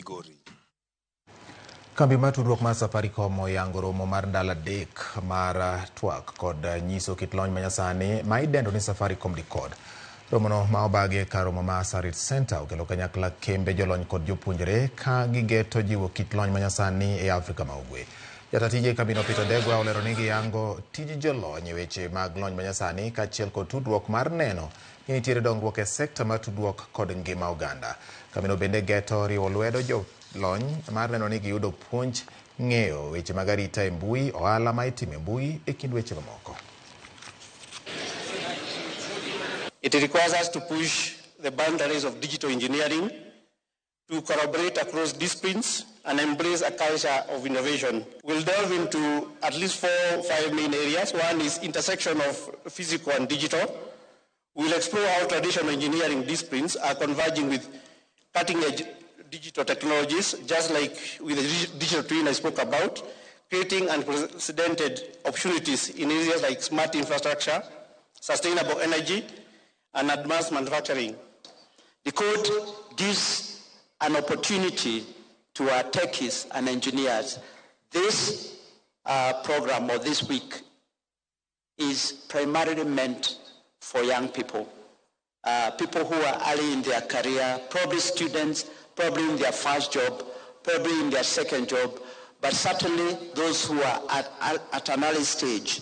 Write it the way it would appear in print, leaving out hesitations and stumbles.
Migori. Kambi mar tudruok mar Safaricom oyango romo mar ndalo 3 mar twak kod nyiso kit lony manyasani ma idendo ni Safaricom Decode. Romono ma obagi kar romo ma Sarit Center okelo kanyakla kembe jolony kod jopuonjre ka gigeto jiwo kit lony manyasani e Afrika ma Ugwe. Jata tije kambino Peter Ndegwa olero ni giyango tij jolony e weche mag lony manyasani kaachiel kod tudruok mar neno ni nitiere dongruok e sekta mar tudruok kod ngima oganda. Kambino bende geto riwo lwedo jolony mar neno ni giyudo puonj ng'eyo weche mag arita e mbui, ohala ma itimo e mbui e kind weche mamoko. It requires us to push the boundaries of digital engineering, to collaborate across disciplines and embrace a culture of innovation. We'll delve into at least 4 or 5 main areas. One is intersection of physical and digital. We'll explore how traditional engineering disciplines are converging with cutting-edge digital technologies, just like with the digital twin I spoke about, creating unprecedented opportunities in areas like smart infrastructure, sustainable energy, and advanced manufacturing. The code gives an opportunity to our techies and engineers. This program or this week is primarily meant for young people, people who are early in their career, probably students, probably in their first job, probably in their second job, but certainly those who are at an early stage.